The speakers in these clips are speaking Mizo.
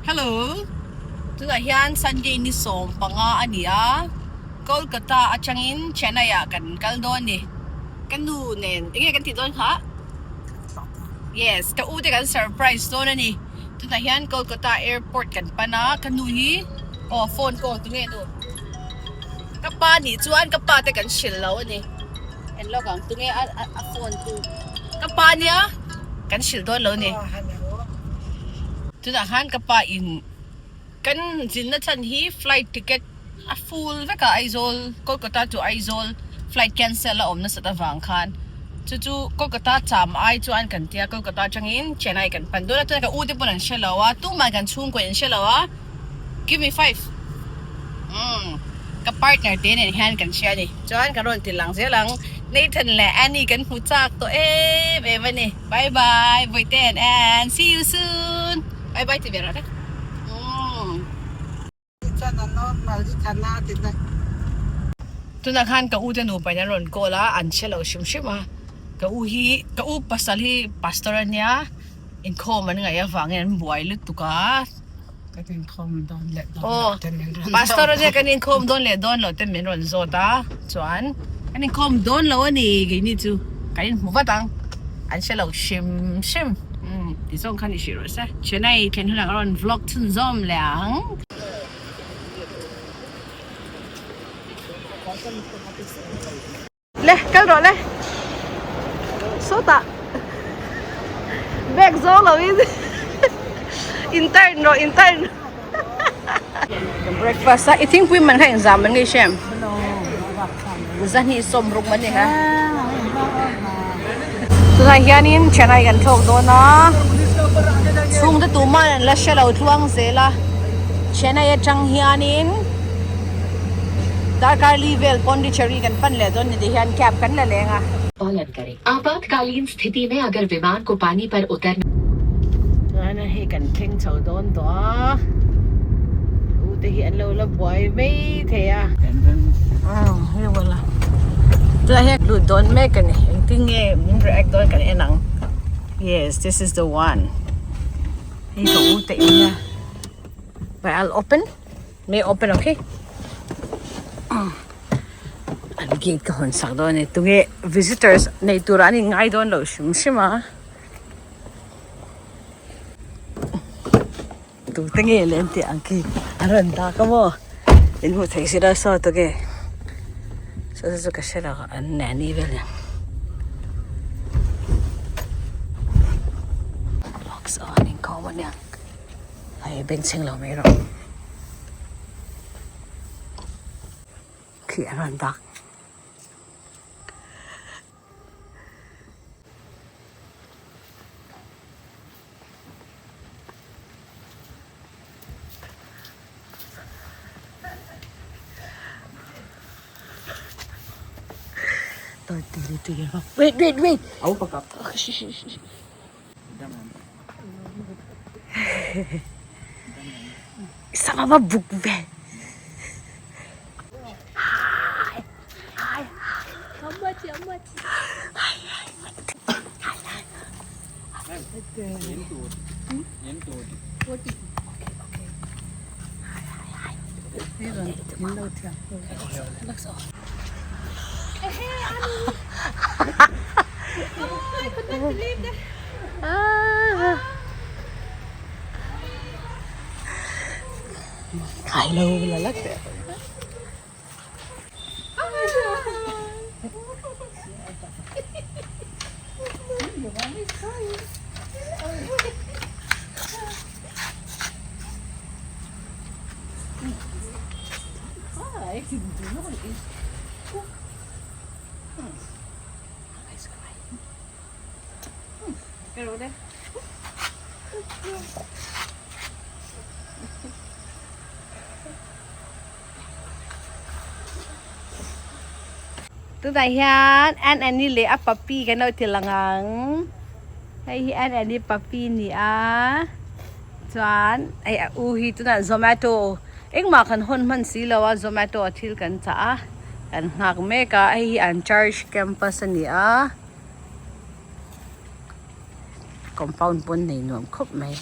Hello tunah hian Sunday ni 15 a ni a Kolkata atangin Chennai ah kan kal dawn a ni ka nu nen enge kan tih dawn kha yes ka u te kan surprise dawn a ni tunah hian Kolkata airport kan pan a ka nu hi aw phone call tunge nu ka pa nih chuan ka pa te kan hrilh lo a ni en lawk ang tunge a a phone tu ka pa nia kan hrilh dawn lo a ni tunah khan ka pa in kan zinna chhan hi flight ticket a full vek a Aizawl Kolkata to Aizawl flight cancel a awm nasat avang khan chu chu Kolkata cham ai chuan kan tia Kolkata atangin Chennai kan pan dawn a tunah ka u te pawn an hre lo a tumah kan chhungkaw in an hre lo a. Give me five umm ka partner te nen hian kan hria a ni chuan ka rawn ti lang zel ang Nathan leh Annie kan hmu chak tawh em em a ni bye bye Bawihte and Ann see you soon bye bye ti ve rawh le umm. Tunah khan ka u te nupa in an rawn call a an hre lo hrim hrim a ka u hi ka u pasal hi pastor a nia inkhawm an ngaih avangin an buai lutuk a. Kan inkhawm dawn leh dawn loh te min rawn zawt a. Pastor ania kan inkhawm dawn leh dawn loh te min rawn zawt a chuan kan inkhawm dawn lo a ni keini chu kan inhmu vat ang an hre lo hrim hrim umm tih zawng khan i hrih rawh se. Chennai thlen hunah ka rawn vlog chhunzawm leh ang. Le kal rawh le sawtah bag zawng lo in intern rawh intern breakfast a i thingpui man kha engzam man nge i hrem zahnih sawmruk man ni kha tunah hianin Chennai kan thlawk dawn a chhungte tuman an la hre lo tluang zel a Chennai atang hianin. Darkar li vel Pondicherry kan pan leh dawn ni ti hian cab kan la leng a. पालन करें आपातकालीन स्थिति में अगर विमान को पानी पर उतरना Chuan hei kan thleng chho dawn tawh a, u te hi an lo la buai mai thei a. Umm hei wala tunah hian lut dawn mek a ni engtin nge min react dawn kan en ang yes this is the one hei ka u te in a but I'll open. May open okay an gate ka hawn sak dawn a ni tunge visitors nei turah an in ngai dawn loh hrim hrim a tute nge le an tih ang khi a rawn dak a maw in hmuh theih si lo saw tunge saw chu ka hre lo an nanny vel nen box aw an inkhawm aniang. Hei bengchheng lo mai rawh khi a rawn dak. Wait wait wait. Sangha va buk ve. Hi. Hi. Hi. Hello la lak teh. Tunah hian Aunt Annie leh a puppy kan lo ti lang ang. Hei hi Aunt Annie puppy a ni a. Chuan hei a u hi tunah Zomato engmah kan hawn hman si lo a Zomato a thil kan chah a kan nghak mek a hei hi an church campus a ni a. Compound pawn nei nuam khawp mai.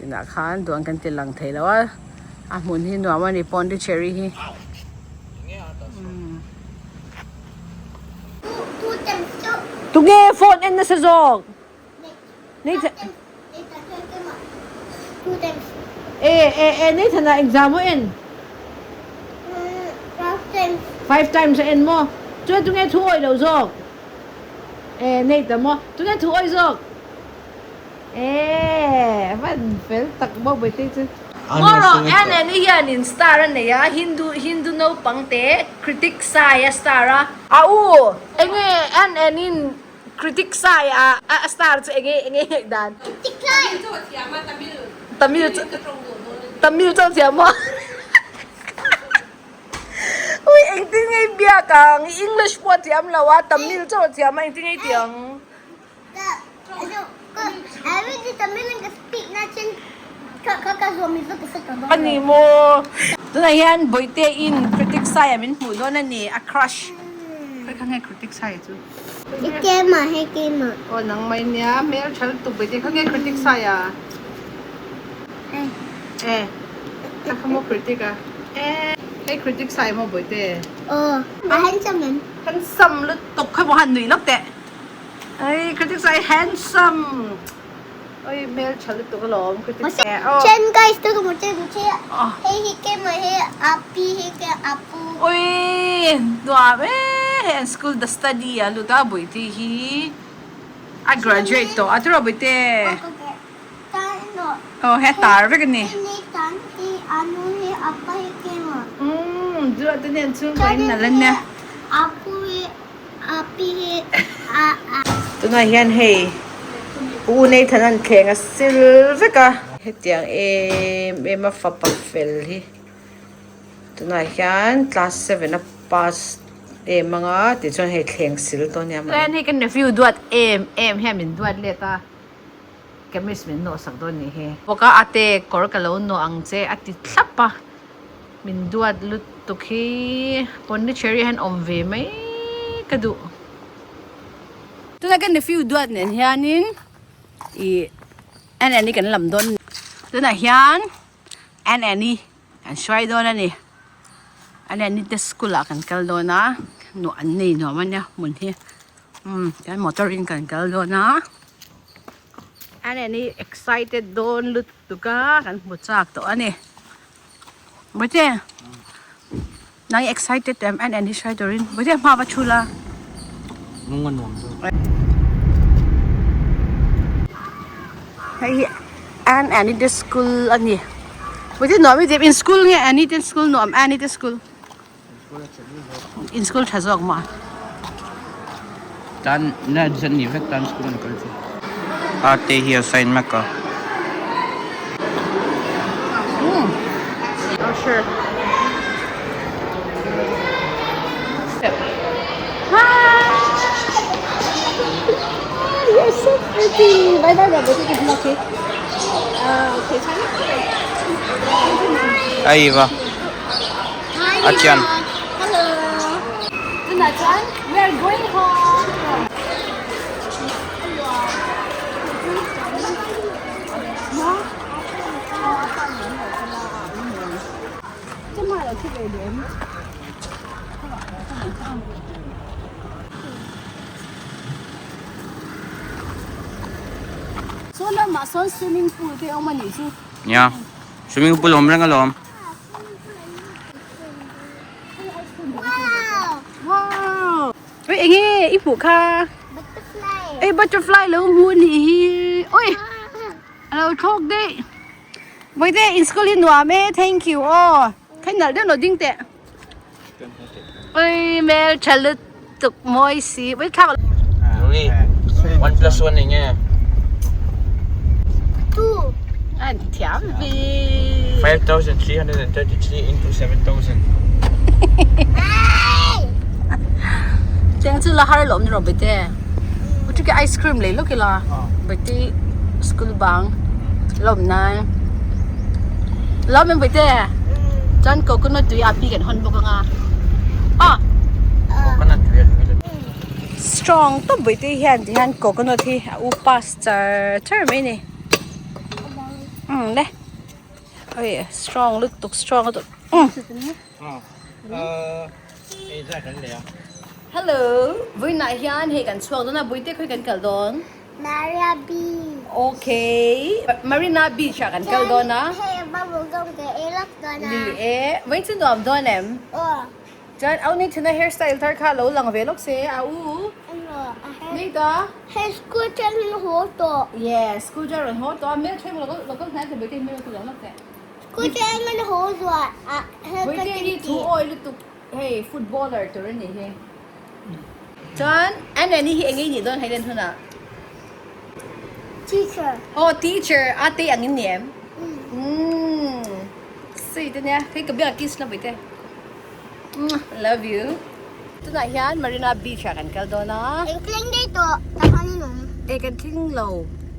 Chinah khan duan kan ti lang thei lo a a hmun hi nuam a ni Pondicherry hi. Tunge phone en nasa zawk? E e e Nathan-a exam a en? Five times a en maw? Chuan tunge thu awih loh zawk? E Nathan maw? Tunge thu awih zawk? E van fel tak maw Bawihtei chu. Maw Anani hianin star a nei a, Hindu Hindu naupang te critic sai a star a. A u, enge Anani'n critic sai a a star chu enge enge ngaih dan? Tamil chu Tamil chu a thiam maw? Ui engtin nge i biak ang? English pawh a thiam lo a, Tamil chu a thiam a engtin nge i tih ang? A ni maw? Tunah hian Bawihte in Critic Saia min hmuh dawn a ni, a crush. Khawi kha nge Critic Saia chu? Aw nang mai nia, hmel tha lutuk Bawihte, kha nge Critic Saia? E, kha kha maw Critic a? E, hei Critic Saia maw Bawihte? Handsome lutuk, khawi maw han nuih lawk teh. Ei Critic Sai handsome oi hmel tha lutuk alawm Critic Sai aw. Chen guys tu ka che du che hei hi ke ma he api hi ke apu. Oi nuam e hei an school the study a lut a Buite hi a graduate tawh a tiraw Buite. Aw he tar vek a ni. Umm duat te nen chhungkaw in nalh ania. Tunah hian hei U Nathan an thleng a sil vek a, hetiang em em a fapa fel hi tunah hian class seven a pass em ang a tichuan hei thleng sil tawh ania mawle. Chuan hei ka nephew duat em em hian min duat let a, chemist min nawh sak dawn nih hi. Bawk a ate kawr ka lo nawh ang che a ti thlap a. Min duat lutuk hi Pondicherry hian awm ve mai ka duh. Tunah ka nephew duat nen hianin ih Ann Annie kan lam dawn. Tunah hian Ann Annie kan hruai dawn a ni. Ann Annie te school ah kan kal dawn a, nuah an nei nuam a nia hmun hi. Umm kan motor in kan kal dawn a. Ann Annie excited dawn lutuk a, kan hmu chak tawh a ni. Bawihte nang i excited em en en hi hrai turin Bawihte hma va thu la. Nung a nuam zawk. Hei hi Ann Annie te school a ni. Bawihte nuam i dep in school nge Annie te school nuam Annie te school. In school tha zawk maw? Tan na zan ni vek tan school an kal chu. Ate hi a sign mek a. Oh sure. Hi! You're so pretty. Bye bye bye. Okay. Okay. Hi Eva. A thian. Tunah chuan we are going home. Saw lamah sawn swimming pool te a awm a nih chu. Nia, swimming pool awm reng alawm. Wow! Oi enge i hmuh kha? Butterfly. Ei butterfly lo hmu a nih hi. Oi a lo thlawk daih. Bawihte in school hi nuam e thank you aw. Khain nalh deuh lo ding teh. Oi hmel tha lutuk mawi si. Oi thlak. Oi 1 plus 1 enge? 2. An thiam ve. 5333 into 7000. Cheng chu la har lawm ni rawh bete. Uchuke ice cream lei lawk ila. Bete school bang lawm nan. Lawm em bete. Chuan coconut tui a pi kan hawn bawk anga. Ah. Coconut tui a tui la. Strong tawp bete hian tihian coconut hi a u pass char char mai ni. Umm le oi strong lutuk strong lutuk umm. Hello vawiinah hian hei kan chhuak dawn a Buite khawi kan kal dawn? Maria Beach. Okay Marina Beach ah kan kal dawn a. Hei bubble gum ka ei lawk dawn a. Ni e vawiin chu nuam dawn em? Aw. Chuan au ni thina hairstyle thar kha lo lang ve lawk se a u. Nei ta. Hei school chuan rawn haw tawh. Yes, school chuan rawn haw tawh a hmel thleng lo lo kal hnai ta Bawihtei hmel chu lo lawk teh. School chuan rawn haw zuah a hei ka Bawihtei hi ti. thu awi lutuk hei footballer tur a nih hi. Chuan Anani hi eng nge nih dawn Hayden hunah? Teacher. Oh teacher a tei ang in ni em? Umm. Sweet ania hei ka biak kiss la Bawihtei. Love you. Tunah hian Marina Beach ah kan kal dawn a. Eng thleng daih tawh ta khan in awm. E kan thleng lo.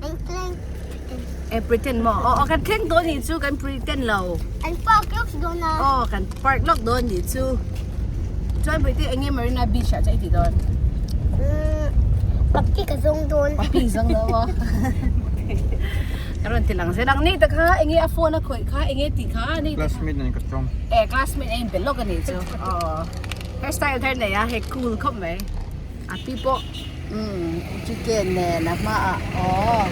Eng thleng pretend. E pretend maw? Aw aw kan thleng dawn nih chu kan pretend lo. An park lawk dawn a. Aw kan park lawk dawn nih chu. Chuan Bawihte eng nge Marina Beach ah chuan i tih dawn? Umm Papi ka zawng dawn. Papi zawng dawn maw? Ka rawn ti lang zel ang. Nei ta kha eng nge a phone a khawih kha eng nge tih kha nei ta kha. Classmate nen ka tawng. E classmate a inpe lawk a nih chu aw hairstyle thar nei a hei cool khawp mai a pi pawh umm chicken nen a hmaah aw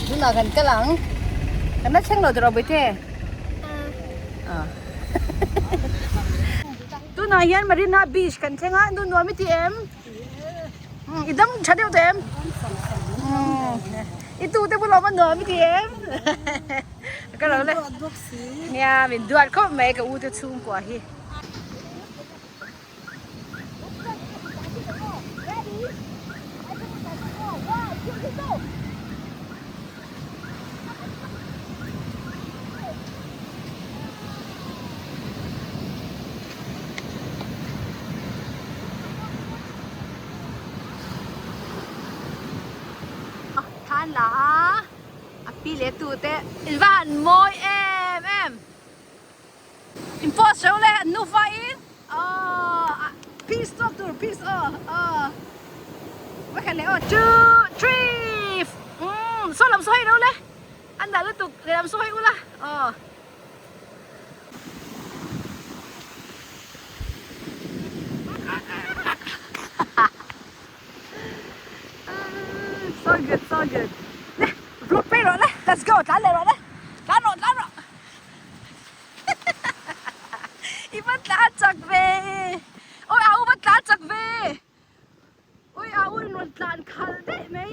tunah kan kal ang kan la thleng lo tawh rawh Bawihte ah tunah hian Marina beach kan thleng a nu nuam i ti em? I dam tha deuh tawh em? I tu te bulah awm a nuam i ti em? Ka lo le. Nia min duat khawp mai ka u te chhungkua hi. Thlan la a, a pi leh tu te in va han mawi em em. In post reuh le an nufa in aww peace tawk tur peace aw aw va khat leh aw two three umm saw lam saw hei reuh le an dah lutuk lehlam saw hei ula aw. So good, so good. Le, vlog pe rawh le. Let's go, tlan leh rawh le. Tlan rawh, tlan rawh. I va tlan chak ve. Oi, a u va tlan chak ve. Oi, a u in rawn tlan khal daih mai.